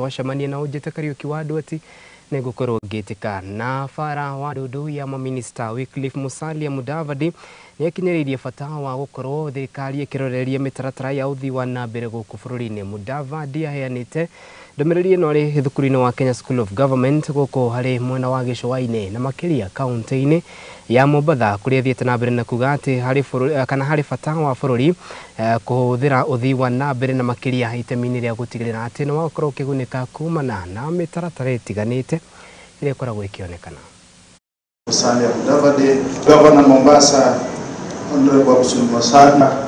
Twacemania na ũnjĩte Kariũki wa Ndweti nĩngũkorwo ngĩtĩka. Na bara wa ndundu ya maminista Wycliffe Musalia Mudavadi nĩakinyĩrĩirie bata wa gũkorwo thirikari ĩkĩroreria mĩtaratara ya ũthii wa na mbere gũkũ bũrũri-inĩ. Mudavadi aheanĩte ndũmĩrĩri ĩno arĩ thukuru-inĩ wa Kenya School of Government gũkũ harĩ mwena wa gĩcũa-inĩ na makĩria kaunti-inĩ ya Mombatha, kũrĩa athiĩte na mbere na kuga atĩ harĩ bũrũri kana harĩ bata wa bũrũri kũhũthĩra ũthii wa na mbere na makĩria itemi-inĩ rĩa gũtigĩrĩra atĩ nĩ wakorwo ũkĩgunĩka kumana na mĩtaratara ĩtiganĩte ĩrĩa ĩkoragwo ĩkĩonekana. Musalia Mudavadi, Governor Mombasa, Honorable Abdul Musalia.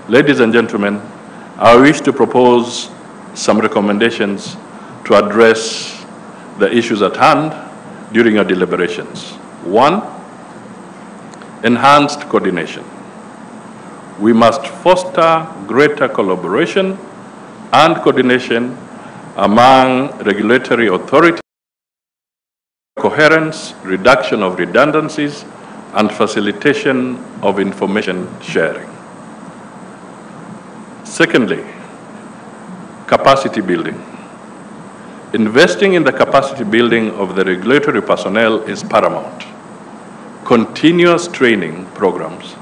Ladies and gentlemen, I wish to propose some recommendations to address the issues at hand during your deliberations. 1, enhanced coordination. We must foster greater collaboration and coordination among regulatory authorities, coherence, reduction of redundancies, and facilitation of information sharing. Secondly, capacity building. Investing in the capacity building of the regulatory personnel is paramount. Continuous training programs,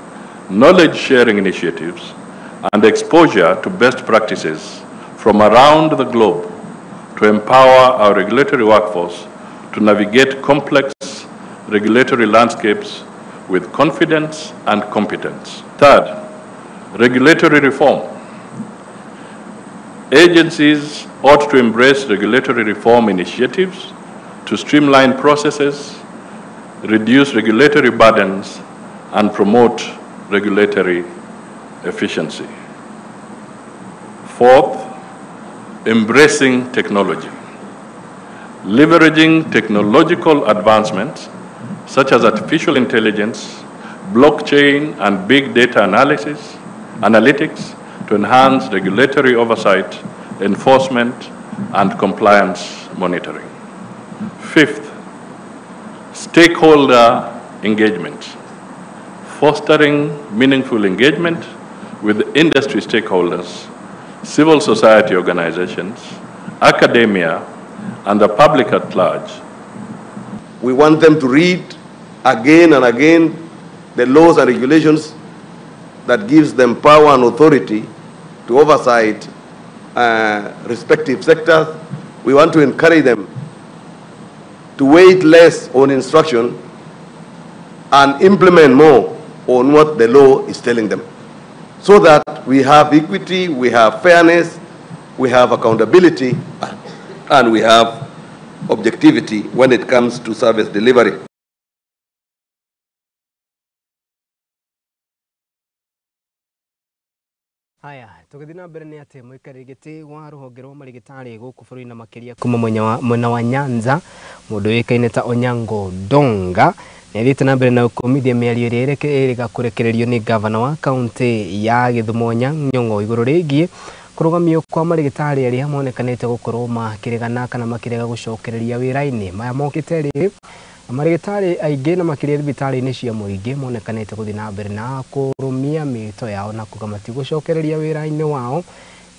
knowledge sharing initiatives, and exposure to best practices from around the globe to empower our regulatory workforce to navigate complex regulatory landscapes with confidence and competence. Third, regulatory reform. Agencies ought to embrace regulatory reform initiatives to streamline processes, reduce regulatory burdens, and promote regulatory efficiency. Fourth, embracing technology. Leveraging technological advancements such as artificial intelligence, blockchain, and big data analytics to enhance regulatory oversight, enforcement, and compliance monitoring. Fifth, stakeholder engagement. Fostering meaningful engagement with industry stakeholders, civil society organizations, academia, and the public at large. We want them to read again and again the laws and regulations that gives them power and authority to oversight respective sectors. We want to encourage them to wait less on instruction and implement more on what the law is telling them, so that we have equity, we have fairness, we have accountability, and we have objectivity when it comes to service delivery. Haya, tũgĩthiĩ na mbere nĩ atĩ mũikarĩri gĩtĩ wa rũhonge rwa marĩgĩtarĩ gũkũ bũrũri na makĩria kuma mwena wa Nyanza, mũndũ ũĩkaine ta Onyango Donga nĩ athiĩte na mbere na gũkũmithia mĩario ĩrĩa ĩrĩga kũrekererio nĩ gavana wa kaunti ya Gĩthumo Anyang' Nyong'o igũrũ rĩgiĩ kũrũgamio kwa marĩgĩtarĩ arĩa monekanĩte gũkorwo makĩregana kana makĩrega gũcokereria wĩra-inĩ. Maya mokĩte rĩrĩ marĩgĩtarĩ aingĩ na makĩria thibitarĩ-inĩ cia mũingĩ monekanĩte gũthiĩ na mbere na kũrũmia mĩĩto yao na kuga matigũcokereria wĩra-inĩ wao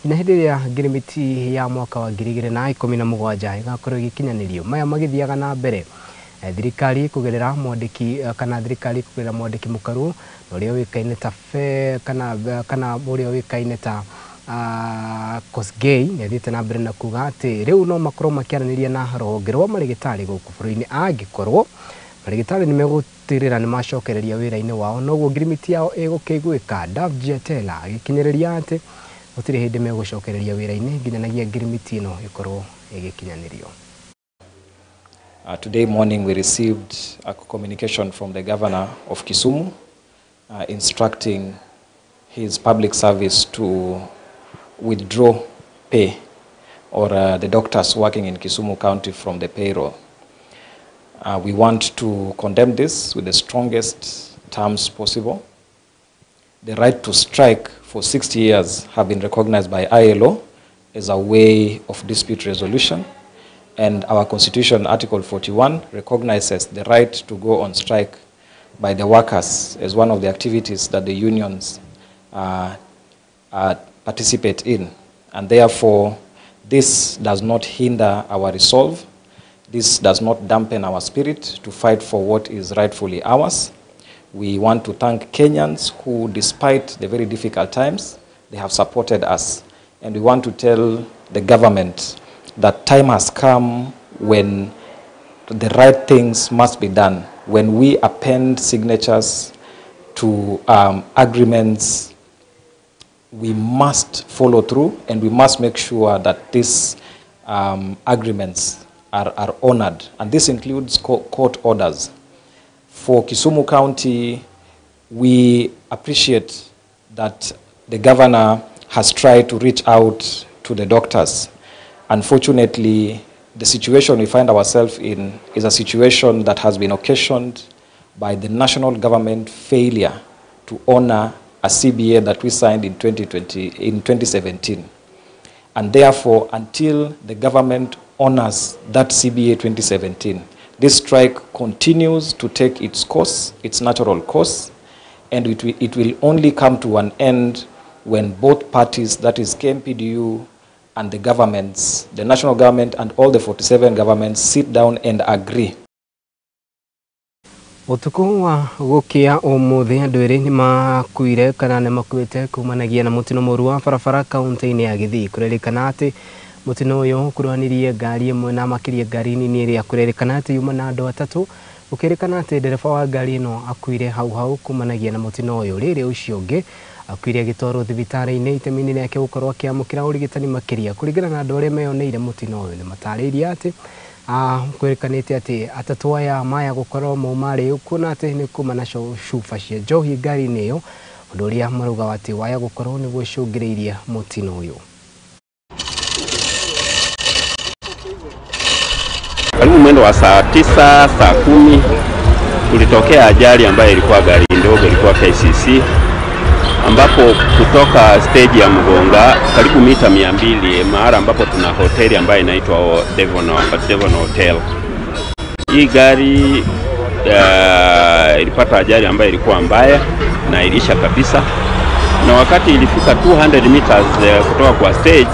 nginya hĩndĩ ĩrĩa ngirimiti ya mwaka wa 2017 ĩgakorwo ĩgĩkinyanĩrio. Maya magĩthiaga na mbere thirikari kũgerera mwandĩki kana thirikari kũgerera mwandĩki mũkaru ũrĩa ũĩkaine ta kana ũrĩa ũĩkaine ta Kosgei nĩ athiĩte na mbere na kuga atĩ rĩu no makorwo makĩaranĩria na rũhonge rwa marĩgĩtarĩ gũkũ bũrũri-inĩ angĩkorwo marĩgĩtarĩ nĩ megũtigĩrĩra nĩ macokereria wĩra-inĩ wao, noguo ngirimiti yao ĩgũkĩiguĩka. Davji Atela agĩkinyĩrĩria atĩ gũtirĩ hĩndĩ megũcokereria wĩra-inĩ nginyanagia ngirimiti ĩno ĩkorwo ĩgĩkinyanĩrio. Today morning we received a communication from the governor of Kisumu instructing his public service to withdraw pay or the doctors working in Kisumu County from the payroll. We want to condemn this with the strongest terms possible. The right to strike for 60 years have been recognized by ILO as a way of dispute resolution, and our Constitution, Article 41, recognizes the right to go on strike by the workers as one of the activities that the unions participate in. And therefore, This does not hinder our resolve. This does not dampen our spirit to fight for what is rightfully ours. We want to thank Kenyans who, despite the very difficult times, they have supported us. And we want to tell the government that time has come when the right things must be done. When we append signatures to agreements, we must follow through, and we must make sure that these agreements are honored. And this includes court orders. For Kisumu County, we appreciate that the governor has tried to reach out to the doctors. Unfortunately, the situation we find ourselves in is a situation that has been occasioned by the national government failure to honor a CBA that we signed in 2017. And therefore, until the government honors that CBA 2017, this strike continues to take its course, its natural course, and it will only come to an end when both parties, that is KMPDU and the governments, the national government and all the 47 governments, sit down and agree. Utuku wa gukia umuthi andu eri ni makuire kana ni makuite kumanagia na mutino muru wa barabara kaunti-ini ya Githii. Kurerikana ati mutino uyu ukuruhanirie ngari imwe na makiria ngari nini iria kurerikana ati yuma na andu atatu. Gukirikana ati ndereba wa ngari ino akuire hau hau kumanagia na mutino uyu. Riri ucio ungi akuire agitwarwo thibitari-ini itemi-ini riake gukorwo akiamukira urigitani makiria. Kuringana na andu aria meyoneire mutino uyu ni matariirie ati kwirikanite ati atatu aya maya gukorwo maumari kuona ati ni kuma na cuba cia njohi ngari-ini iyo, undu uria marauga ati waya gukorwo niguo ucungiriirie mutino uyu. Karibu mwendo wa saa 9, saa 10 kulitokea ajali ambayo ilikuwa gari ndogo, ilikuwa KCC, ambapo kutoka stage ya Mgonga karibu mita 200 mahali ambapo tuna hoteli ambayo inaitwa Devon Hotel. Hii gari ilipata ajali ambayo ilikuwa mbaya na ilisha kabisa, na wakati ilifika 200 meters kutoka kwa stage,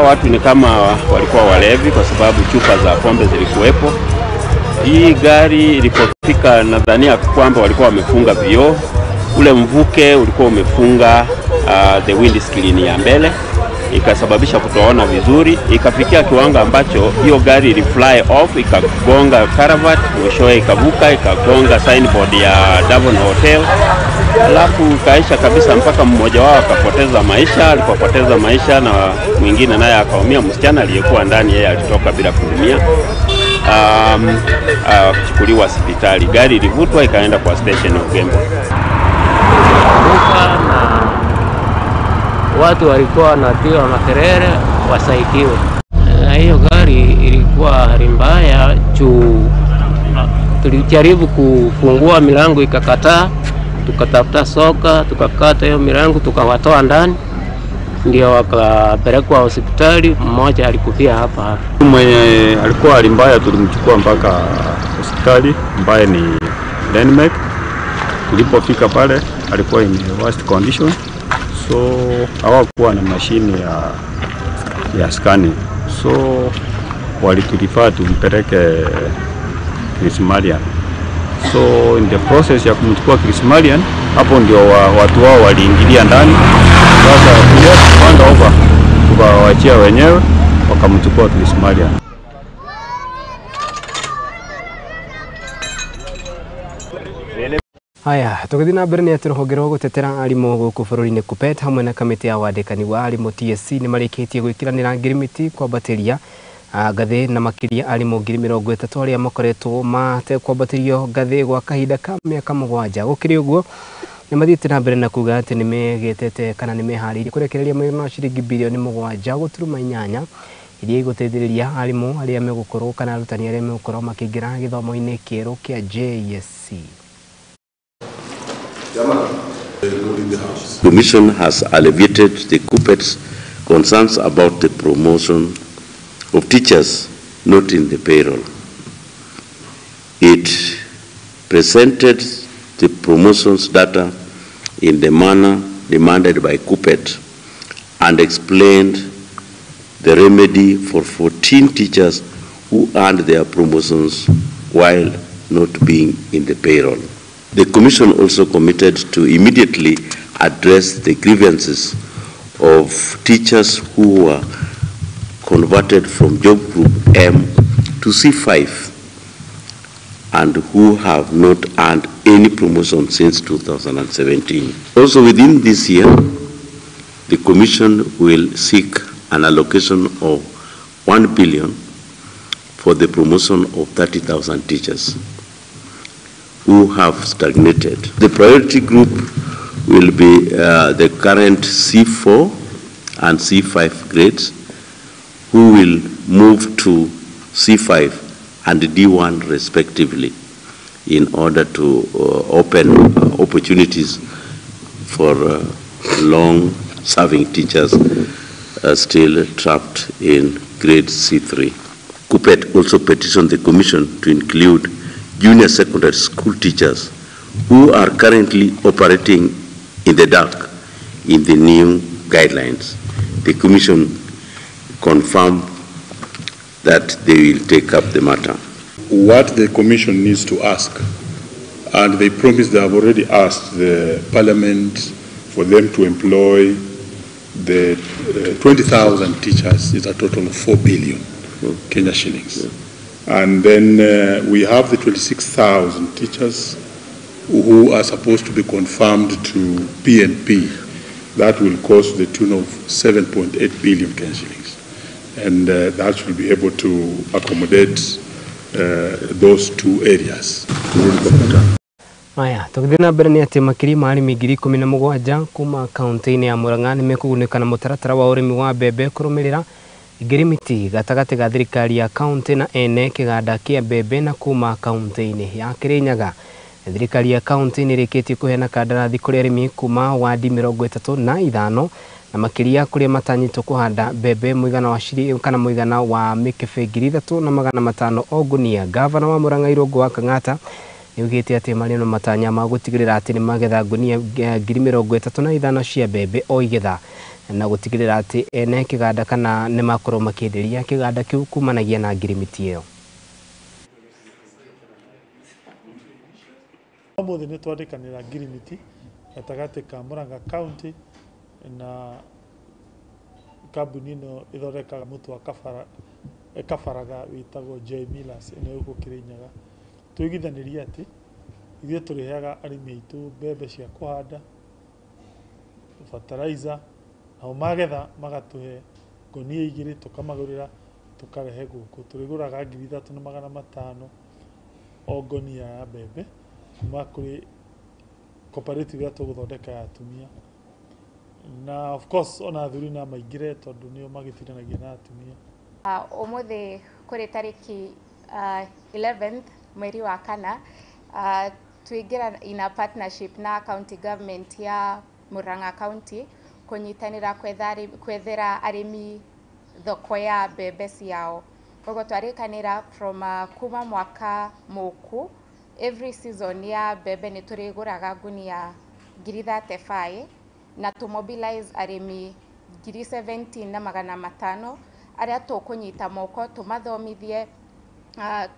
watu ni kama walikuwa walevi kwa sababu chupa za pombe zilikuwepo. Hii gari ilipofika, nadhania kwamba walikuwa wamefunga vioo, ule mvuke ulikuwa umefunga the windscreen ya mbele, ikasababisha kutoona vizuri. Ikafikia kiwango ambacho hiyo gari ili fly off, ikagonga caravat, mwishowe ikavuka ikagonga signboard ya Devon Hotel, alafu kaisha kabisa mpaka mmoja wao akapoteza maisha. Alipopoteza maisha na mwingine naye akaumia. Msichana aliyekuwa ndani yeye alitoka bila kuumia, kuchukuliwa hospitali. Gari ilivutwa ikaenda kwa station ya Ugembo. Na watu walikuwa wanapiga makelele wasaidiwe. Na hiyo gari ilikuwa hali mbaya juu tulijaribu kufungua milango ikakataa, tukatafuta soka tukakata hiyo milango tukawatoa ndani, ndio wakapelekwa hospitali. Mmoja alikufia hapa hapa. Mwenye alikuwa hali mbaya tulimchukua mpaka hospitali ambaye ni Denmark. Tulipofika pale alikuwa in worst condition, so hawakuwa na mashine ya scanning, so walitulifaa tumpeleke Chris Marian. So in the process ya kumchukua Chris Marian, hapo ndio watu wao waliingilia ndani. Sasa tulipanda over tukawaachia wenyewe wakamchukua Chris Marian. Haya, tũgĩthiĩ na mbere nĩ atĩ rũhonge rwa gũtetera arimũ gũkũ bũrũri-inĩ KUPPET hamwe na kamĩtĩ ya wandĩkani wa arimũ TSC nĩ marĩkĩtie gwĩkĩranĩra ngirimiti kwambatĩria ngathĩ na makĩria arimũ 30,000 arĩa makoretwo matekwambatĩrio ngathĩ gwa kahinda ka mĩaka 7. Gũkĩrĩ ũguo nĩ mathiĩte na mbere na kuga atĩ nĩ megĩtete kana nĩ meharĩirie kũrekereria mũigana wa ciringi bilioni 7.8 iria igũteithĩrĩria arimũ arĩa megũkorwo kana arutani arĩa megũkorwo makĩingĩra gĩthomo-inĩ kĩerũ kĩa JSC. Commission has alleviated the KUPPET's concerns about the promotion of teachers not in the payroll. It presented the promotions data in the manner demanded by KUPPET and explained the remedy for 14 teachers who earned their promotions while not being in the payroll. The Commission also committed to immediately address the grievances of teachers who were converted from job group M to C5 and who have not earned any promotion since 2017. Also within this year, the Commission will seek an allocation of 1 billion for the promotion of 30,000 teachers who have stagnated. The priority group will be the current C4 and C5 grades who will move to C5 and D1 respectively in order to open opportunities for long-serving teachers still trapped in grade C3. KUPPET also petitioned the Commission to include junior secondary school teachers who are currently operating in the dark in the new guidelines. The Commission confirmed that they will take up the matter. What the Commission needs to ask, and they promise they have already asked the Parliament for them to employ the 20,000 teachers, is a total of 4 billion Kenya shillings. And then we have the 26,000 teachers who are supposed to be confirmed to PNP. That will cost the tune of 7.8 billion Kenya shillings. And that will be able to accommodate those two areas. Aya, tũgĩthiĩ na mbere nĩ atĩ makĩria ma arĩmi 17,000 kuma kaunti-inĩ ya Murang'a nĩmekũgunĩka na mũtaratara wa ũrĩmi wa mbembe kũrũmĩrĩra ngirimiti gatagatĩ ga thirikari ya kaunti na ene kĩganda kĩa mbembe na kuma kaunti-inĩ ya Kirinyaga. Thirikari ya kaunti nĩrĩkĩtie kũheana kandarathi kũrĩ arĩmi kuma wadi 35 na makĩria kũrĩa matanyĩtwo kũhanda mbembe mũigana wa kana mũigana wa mĩkebe 3,500 o ngunia. Gavana wa Murang'a Irũngũ wa Kang'ata nĩaugĩte atĩ marĩ na matanya ma gũtigĩrĩra atĩ nĩmagetha ngunia 35,000 cia mbembe o igetha na gũtigĩrĩra atĩ ene kĩganda kana nĩmakorwo makĩenderia kĩganda kĩu kumanagia na ngirimiti ĩyo. Ũmũthĩ nĩ twandĩkanĩra ngirimiti gatagatĩ ka Murang'a County na kambuni ĩno ĩthondekaga mũtu wa kabaraga wĩtagwo Joy Millers ĩno ĩgũkũ Kirinyaga. Tũiguithanĩrie atĩ ithuĩ tũrĩheaga arĩmi aitũ mbembe cia kũhanda, fertilizer, nao magetha magatũhe ngũnia 2 tũkamagũrĩra tũkarehe gũkũ. Tũrĩgũraga 3,500 o ngũnia ya mbembe kuma kũrĩ cooperative ĩrĩa tũgũthondeka ya atumia. Na of course ona athuri no maingĩre tondũ nĩo magĩtindanagia na atumia. Ũmũthĩ kũrĩ tarĩki 11th mweri wa kana tuingira in a partnership na county government ya Murang'a County kunyitanira kwethera arimi thoko ya mbembe ciao. Koguo twarikanira from kuma mwaka muku every season ya mbembe ni turiguraga ngunia 35,000 na to mobilize arimi 17,500 aria tukunyita moko tumathomithie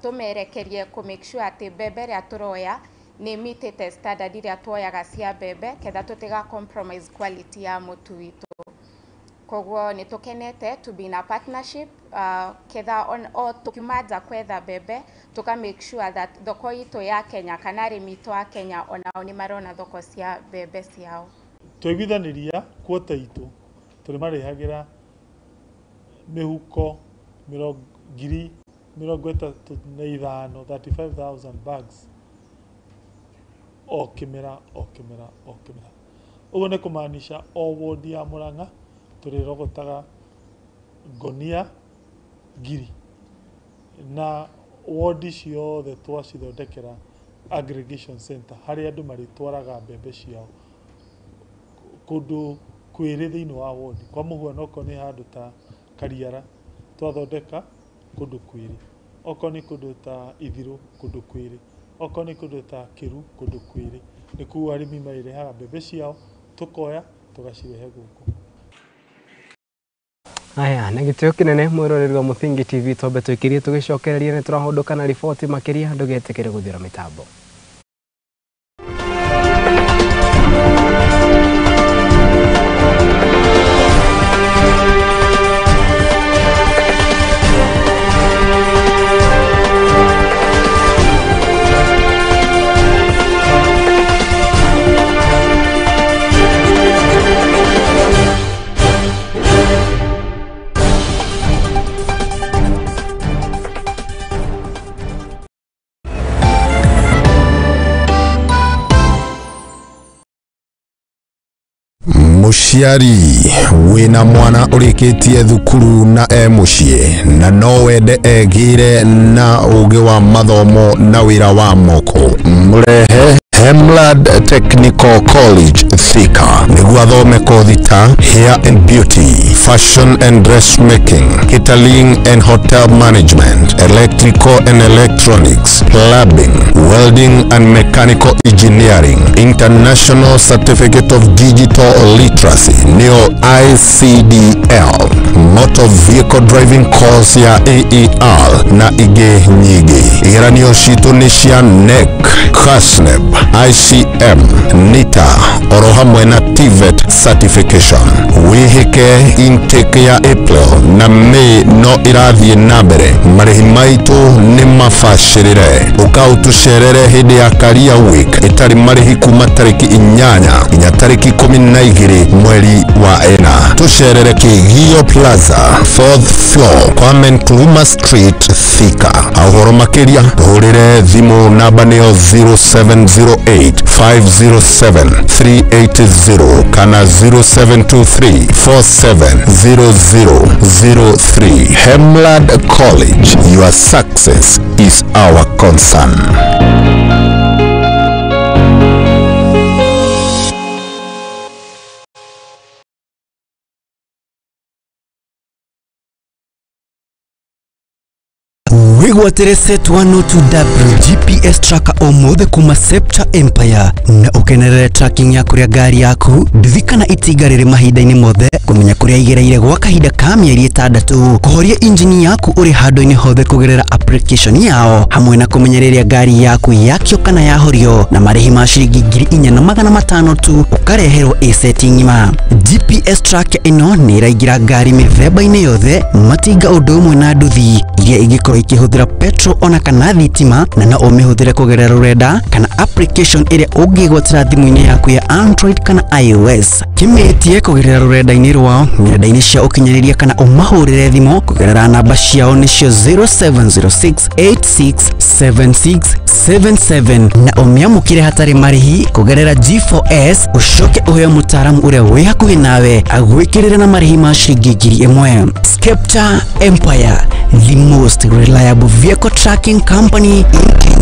tumerekerie ku make sure ati mbembe ria turoya ni mitite standard iria tuoyaga cia mbembe ketha tutiga compromise quality ya mutu witu. Koguo ni tukenete to be in a partnership ketha o tukimaja kwetha mbembe tuka make sure that thoko itu ya Kenya kana arimi itu a Kenya onao ni marona thoko cia mbembe ciao. Twaiguithaniria quota itu turimarehagira mihuko 35,000 35,000 bags o kimera o kimera o kimera. Uguo ni kumaanisha o wodi ya Murang'a turirogotaga ngonia 1,000 na wodi ciothe twacithondekera aggregation center haria andu maritwaraga mbembe ciao kundu kwiri thiini wa wodi. Kwa muhuano okorwo ni handu ta Kariara twathondeka kundu kwiri, okorwo ni kundu ta Ithiru kundu kwiri, okorwo ni kundu ta Kiru kundu kwiri. Nikuo arimi marirehaga mbembe ciao tukoya tugacirehe guku. Aya na gĩtĩo kĩnene mwĩroreri wa Mũthingi TV twambe twĩkĩrie tũgĩcokereria nĩ tũrahũndũka na riboti makĩria ndũgetĩkĩre gũthira mĩtambo. Mũciari wĩna mwana ũrĩkĩtie thukuru na e mũciĩ na no wende egĩre na ũgĩ wa mathomo na wĩra wa moko, mũrehe Hemlad Technical College Thika nĩguo athome kothi ta hair and beauty, fashion and dressmaking, catering and hotel management, electrical and electronics, plumbing, welding and mechanical engineering, international certificate of digital literacy nĩyo ICDL, motor vehicle driving course ya AER na ingĩ nyingĩ. Igeranio citũ nĩ cia NEC, KASNEB, ICM, NITA oro hamwe na TVET certification. Wĩhĩke intake ya April na May no ĩrathiĩ na mbere. Marĩhi maitũ nĩ mabacĩrĩre. Ũka ũtũcerere hĩndĩ ya Career Week ĩtarĩ marĩhi kuma tarĩki 8 nginya tarĩki 12 mweri wa 4. Tũcerere Kĩgio Plaza, 4th floor, Kwame Nkrumah Street, Thika. Ũhoro makĩria tũhũrĩre thimũ namba nĩyo 0708 507 380 kana 0723 470003. Hemlad College, your success is our concern. Wigwatire set 102W GPS tracker ũmũthĩ kuma Scepter Empire na ũkenerere tracking ya kũrĩa ngari yaku nduthi kana itinga rĩrĩ mahinda-inĩ mothe kũmenya kũrĩa igereire gwa kahinda ka mĩeri 6 kũhoria injini yaku ũrĩ handũ-inĩ hothe kũgerera application yao hamwe na kũmenya rĩrĩa ngari yaku yakio kana yahorio na marĩhi ma ciringi 4500 tu ũkareherwo ĩ-set ng'ima. GPS tracker ĩno nĩ ĩraingĩra ngari mĩthemba-inĩ yothe matinga ũndũ ũmwe na nduthi iria ingĩkorwo ikĩhũthĩra petrol ona kana thitima na no ũmĩhũthĩre kũgerera rũrenda kana application ĩrĩa ũngĩgwatĩra thimũ-inĩ yaku ya Android kana iOS. Kĩmĩtie kũgerera rũrenda-inĩ rwao nenda-inĩ cia ũkinyanĩria kana ũmahũrĩre thimũ kũgerera namba ciao nĩcio 0706 867677 na ũmĩamũkĩre hatarĩ marĩhi kũgerera G4S ũcoke ũheo mũtaaramu ũrĩa wĩ hakuhĩ nawe agwĩkĩrĩre na marĩhi ma ciringi 1000. Scepter Empire, the most reliable vehicle tracking company in Kenya.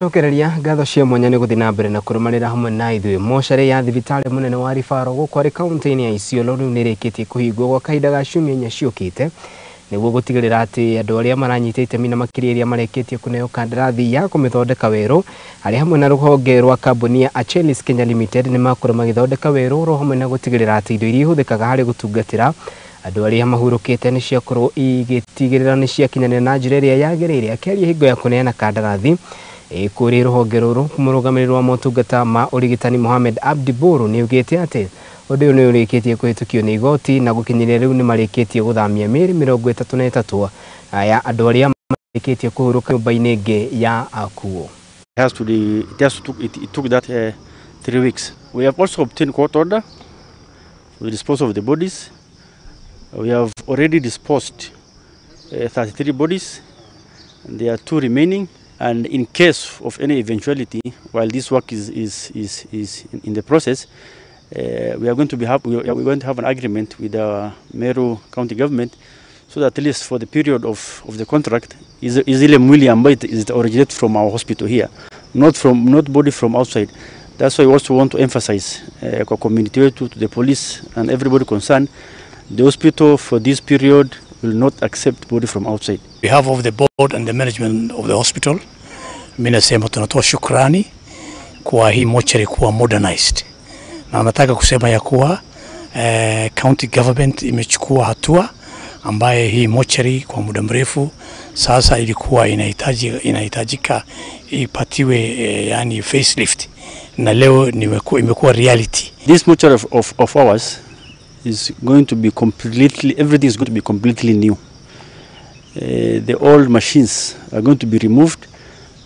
Cokereria ngatho cia mwanya nĩ gũthiĩ na mbere na kũrũmanĩra hamwe na ithuĩ. Mocarĩ ya thibitarĩ mũnene wa Ribaro gũkũ arĩ kaunti-inĩ ya Isiolo rĩu nĩrĩkĩtie kũhingwo gwa kahinda ga ciumia 4 ciũkĩte nĩguo gũtigĩrĩra atĩ andũ arĩa maranyita itemi na makĩria arĩa marĩkĩtie kũneo kandarathi ya kũmĩthondeka werũ arĩ hamwe na rũhonge rwa kambuni ya Achelis Kenya Limited nĩ makorwo magĩthondeka werũ oro hamwe na gũtigĩrĩra atĩ indo iria ihũthĩkaga harĩ gũtungatĩra andũ arĩa mahurũkĩte nĩ ciakorwo igĩtigĩrĩra nĩ ciakinyanĩra na njĩra ĩrĩa yagĩrĩire. Akĩaria hingo ya kũneana kandarathi kũrĩ rũhonge rũrũ mũrũgamĩrĩri wa motungata ma ũrigitani Mohamed Abdi Buru nĩ augĩte atĩ ũndũ ũyũ nĩ ũrĩkĩtie kũhĩtũkio nĩ igoti na gũkinyĩria rĩu nĩ marĩkĩtie gũthamia mĩĩrĩ 33 ya andũ arĩa marĩkĩtie kũhurũka nyũmba-inĩ ĩngĩ ya akuũ. It took that 3 weeks. We have also obtained court order for the disposal of the bodies. We have already disposed 33 bodies, and there are 2 remaining. And in case of any eventuality, while this work is in the process, We are going to have an agreement with the Meru County government, so that at least for the period of the contract is ile mwili ambayo is originate from our hospital here, not body from outside. That's why we also want to emphasize kwa community wetu, to the police and everybody concerned, the hospital for this period will not accept body from outside. On behalf of the board and the management of the hospital, mimi nasema tunatoa shukrani kwa hii mochari kuwa modernized. Na nataka kusema ya kuwa county government imechukua hatua ambaye hii mochari kwa muda mrefu sasa ilikuwa inahitajika ipatiwe yani facelift, na leo imekuwa reality. This mortuary of ours is going to be completely, everything is going to be completely new. The old machines are going to be removed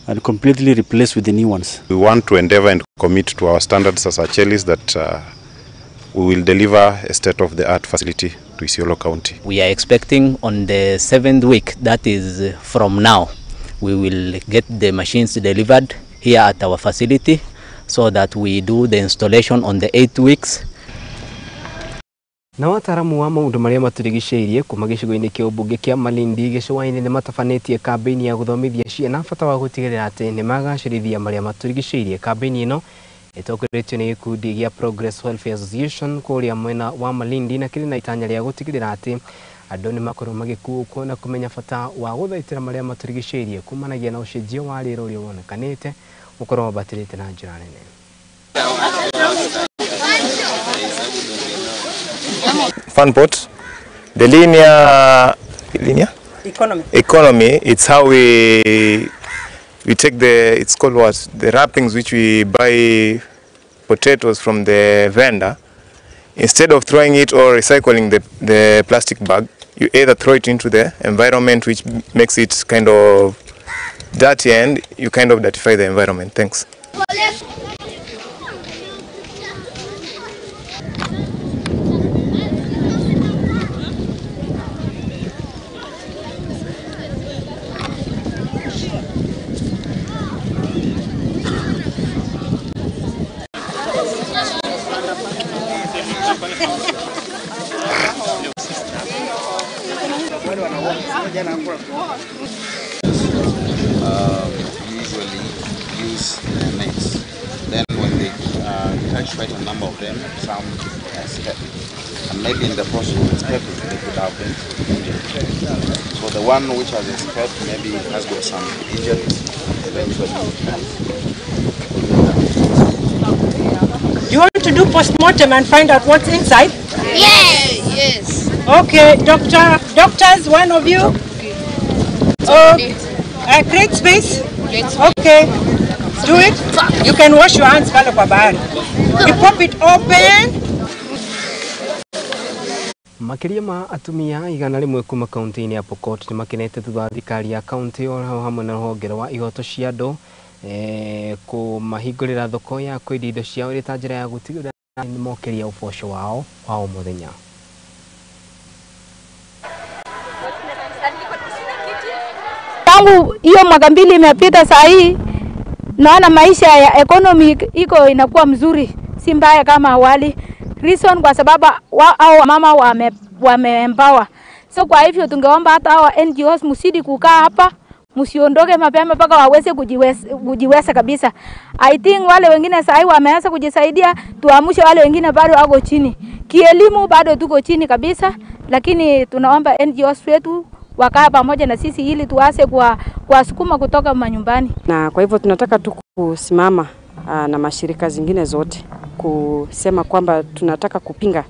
and completely replaced with the new ones. We want to endeavor and commit to our standards as Achelis that we will deliver a state-of-the-art facility to Isiolo County. We are expecting on the 7th week, that is from now, we will get the machines delivered here at our facility so that we do the installation on the 8 weeks. Na wataalamu wa maundu maria maturigicĩirie kuma gĩcigo-inĩ kĩa ũmbunge kĩa Malindi gĩcũa-inĩ nĩ matabanĩtie kambĩini ya gũthomithia ciana bata wa gũtigĩrĩra atĩ nĩ magacĩrithia marĩa maturigicĩirie. Kambĩini ĩno ĩtongoretio nĩ gĩkundi gĩa Progress Welfare Association kũrĩa mwena wa Malindi na kĩrĩ na itanya rĩa gũtigĩrĩra atĩ andũ nĩ makorwo magĩkuũkwo na kũmenya bata wa gũthaitĩra marĩa maturigicĩirie kumanagia na ũcenjia wa rĩera ũrĩa wonekanĩte gũkorwo wambatĩrĩte na njĩra nene. Funport, the linear economy. It's how we take the, it's called what, the wrappings which we buy potatoes from the vendor. Instead of throwing it or recycling the plastic bag, you either throw it into the environment, which makes it kind of dirty, and you kind of dirtify the environment. Thanks. Usually use their nets. Then when they catch quite a number of them, some escape. And maybe in the process of escaping, they could have been injured. So the one which has escaped maybe has got some injuries, eventually. You want to do post-mortem and find out what's inside? Yes. Yes. Okay, doctors, one of you. Oh, create space. Okay, do it. You can wash your hands, pale kwa bahari. You pop it open. Makĩria ma atumia 100 kuma kaunti-inĩ ya Pokot nĩ makenete thutha wa thirikari ya kaunti o hamwe na rũhonge rwa ihoto cia andũ kũmahingũrĩra thoko ya kwendia indo ciao ĩrĩ ta njĩra ya gũtigĩrĩra nĩ mokĩria ũboco wao wa o mũthenya. Tangu hiyo mwaka mbili imepita saa hii naona maisha ya economy iko inakuwa mzuri, si mbaya kama awali. Reason kwa sababu hao mama wameempower. So kwa hivyo tungeomba hata hao NGOs msidi kukaa hapa, msiondoke mapema mpaka waweze kujiweza kabisa. I think wale wengine saa hii wameanza kujisaidia, tuamshe wale wengine bado wako chini. Kielimu bado tuko chini kabisa, lakini tunaomba NGOs wetu wakaa pamoja na sisi ili tuase kwa sukuma kutoka manyumbani. Na kwa hivyo tunataka tu kusimama na mashirika zingine zote kusema kwamba tunataka kupinga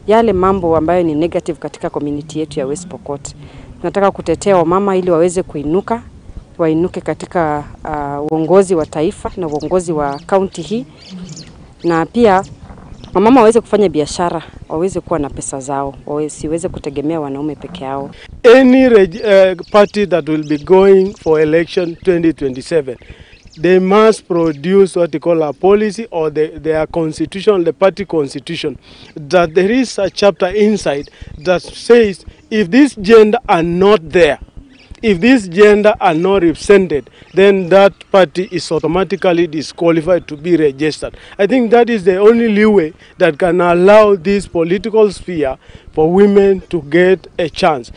yale mambo ambayo ni negative katika community yetu ya West Pokot. Tunataka kutetea wamama ili waweze kuinuka, wainuke katika uongozi wa taifa na uongozi wa county hii, na pia wamama waweze kufanya biashara, waweze kuwa na pesa zao, wasiweze kutegemea wanaume peke yao. Any party that will be going for election 2027, they must produce what they call a policy or their constitution, the party constitution, that there is a chapter inside that says if this gender are not there, If this gender are not represented, then that party is automatically disqualified to be registered. I think that is the only leeway that can allow this political sphere for women to get a chance.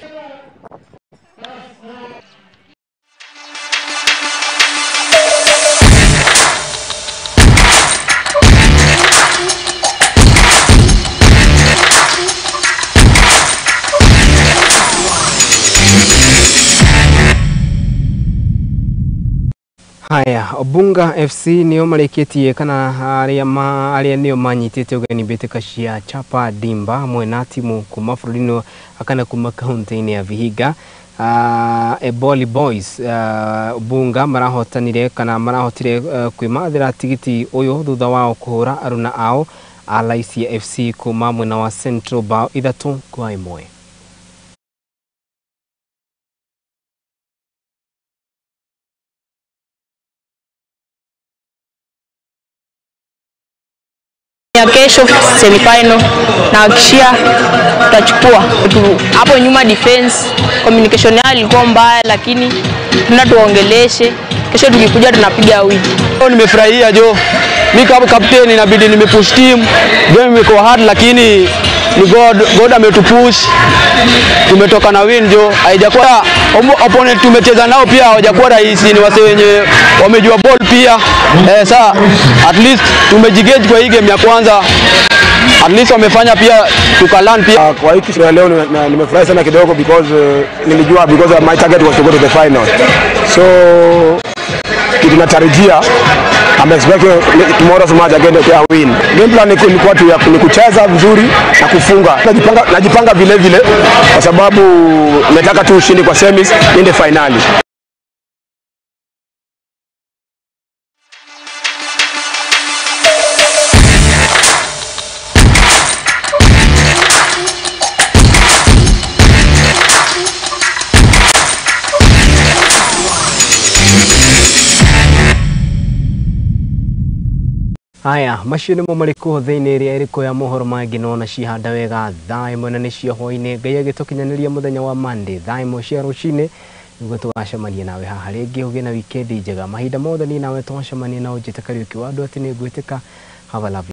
Haya, Obunga FC nĩo marĩkĩtie kana arĩa nĩo manyitĩte ũgeni mbĩtĩka cia Chapa Dimba hamwe na timu kuma bũrũri-inĩ kana kuma kaunti-inĩ ya Vihiga. Eboli Boys Obunga marahotanire kana marahotire kwĩmathĩra tigiti ũyũ thutha wao kũhũra aruna ao a Laisia FC kuma mwena wa Central bao 3-1. Ya kesho semifinal na hakikishia tutachukua. Hapo nyuma defense communication yao ilikuwa mbaya, lakini tunatuongeleshe kesho tukikuja tunapiga wiki. Nimefurahia jo, mimi kama captain inabidi nimepush team. Game imekuwa hard lakini ni God ametupush. Tumetoka na win jo. Haijakuwa opponent tumecheza nao pia hawajakuwa rahisi, ni wase wenye wamejua ball pia. Saa at least tumejigauge kwa hii game ya kwanza. At least wamefanya pia tukalan pia. Kwa hii siku ya leo nimefurahi sana kidogo because nilijua because my target was to go to the final. So kitu natarajia, I'm expecting tomorrow's match again to win. Game plan ilikuwa tu ni kucheza vizuri na kufunga. Najipanga vile vile kwa sababu nataka tu ushindi kwa semis niende finali. Haya, macio nĩmo marĩ thĩinĩ ĩrĩa ĩrĩkũ ya mohoro mangĩ nona cihanda wega thaa 1 na nĩ cia hwaĩ-inĩ. Ngai agĩtũkinyanĩria mũthenya wa Monday thaa 1 cia rũcinĩ nĩguo tũgacemania nawe haha rĩngĩ. Ũgĩe na wikendi njega mahinda mothe niĩ nawe twacemania na ũnjĩte Kariũki wa andũ atĩ nĩ ngwĩtĩka. Have a lovely